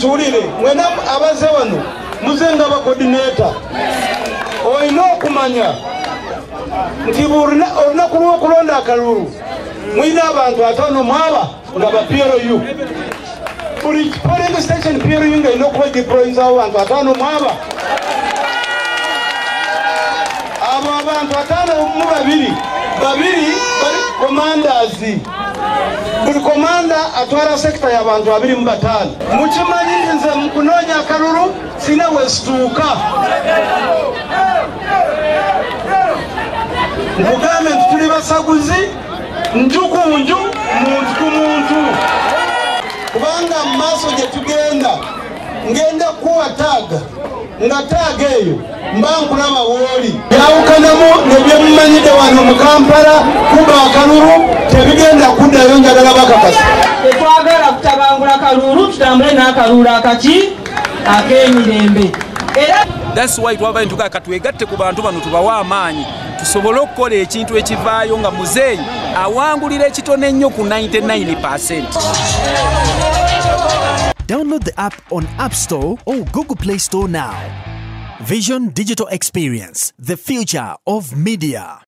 Mukiwulire mwena abaze wano muze nga ba coordinator. Olina okumanya nti olunaku lw'okulonda akalulu mulina abantu 5 mwaba nga ba PLU. Buli polling station PLU nga erina okuba deployinza abantu 5 mwaba. Abo abantu 52 babiri bali commanders. Buli komanda atwala sekita y'abantu 25. Mukimanyi nze mu kunoonya akalulu sina wesituuka. Nkugambe nti tuli basaguzi nju ku nju, muntu ku muntu. Kubanga mu maaso gye tugenda, ngenda kuwa taaga, nga taaga eyo mba nkulaba w'oli. Byawukanamu ne bye mumanyidde wano mu Kampala, kuba akalulu tebigenda kuddayo, njagala bakakasa. Tetwagala kutabangula kalulu, tutambule n'akalulu akaki ak'emirembe. Era that's why twava ntuka katwegatte ku bantu bano tubawe amaanyi tusobole okukola ekintu ekivaayo nga muzeeyi awangulira ekitono ennyo ku 99%. Download the app on App Store or Google Play Store now. Vision Digital Experience, the future of media.